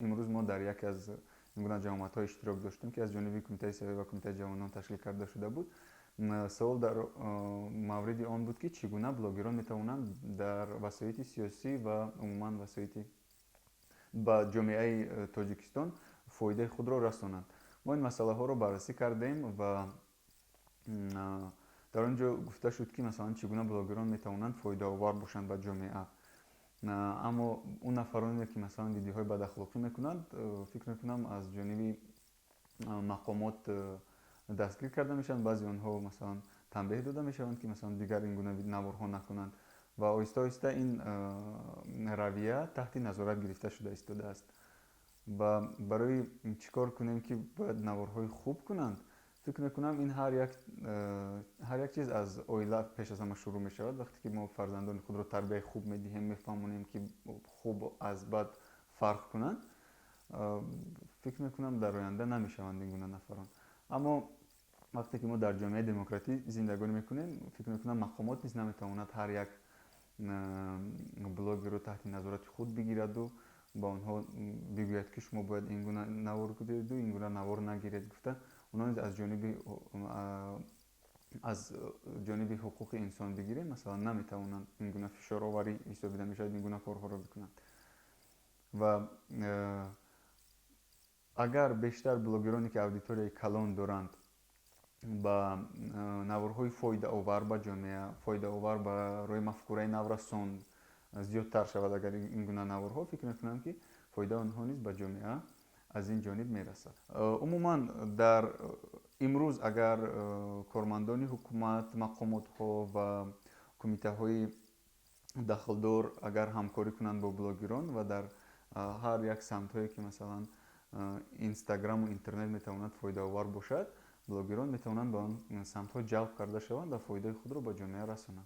Имрӯз мо дар яке аз ин гуна ҷамоатҳо иштирок доштем, ки аз ҷониби Кумитаи сиёҳӣ ва Кумитаи ҷавонон ташкил карда шуда буд. Савол дар мавриди он буд, ки чӣ гуна блогерон метавонанд дар васоити сиёсӣ ва умуман васоити ба ҷомеаи Тоҷикистон фоидаи худро расонанд. Мо ин масъалаҳоро баррасӣ кардем ва дар он ҷо гуфта шуд, ки масалан, чӣ гуна блогерон метавонанд фоидаовар бошанд ба ҷомеа. Аммо он нафароне, ки масалан, видеоҳои бадахлоқӣ мекунанд, фикр мекунам, аз ҷониби мақомот дастгир карда мешаванд, баъзе онҳо масалан, танбеҳ дода мешаванд, ки масалан, дигар ин гуна наворҳо накунанд, ва оҳиста оҳиста ин равия таҳти назорат гирифта шуда истодааст. Ва барои чӣ кор кунем, ки бояд наворҳои хуб кунанд? Фикр мекунам, ин ҳар як чиз аз оила пеш аз ҳама шурӯъ мешавад. Вақте ки мо фарзандони худро тарбияи хуб медиҳем, мефаҳмонем, ки хуб аз бад фарқ кунанд, фикр мекунам, дар оянда намешаванд ин гуна нафарон. Аммо вақте ки мо дар ҷомеаи демократӣ зиндагонӣ мекунем, фикр мекунам, мақомот низ наметавонад ҳар як блогерро таҳти назорати худ бигираду ба онҳо бигӯяд, ки шумо бояд ин гуна навор гиреду ин гуна навор нагиред гуфта. Онҳо низ аз ҷониби ҳуқуқи инсон бигирем, масалан, наметавонанд, ин гуна фишороварӣ ҳисобида мешавад, ин гуна корҳоро бикунанд. Ва агар бештар блогероне, ки аудиторияи калон доранд, ба наворҳои фоидаовар ба ҷомеа, фоидаовар барои мафкураи наврасон зиёдтар шавад, агар ин гуна наворҳо, фикр мекунам, ки фоидаи онҳо низ ба ҷомеа аз ин ҷониб мерасад. Умуман, дар имрӯз агар кормандони ҳукумат, мақомотҳо ва кумитаҳои дахлдор агар ҳамкорӣ кунанд бо блогерон ва дар ҳар як самтҳое, ки масалан, Инстаграму интернет метавонад фоидаовар бошад, блогерон метавонанд ба он самтҳо ҷалб карда шаванд ва фоидаи худро ба ҷомеа расонанд.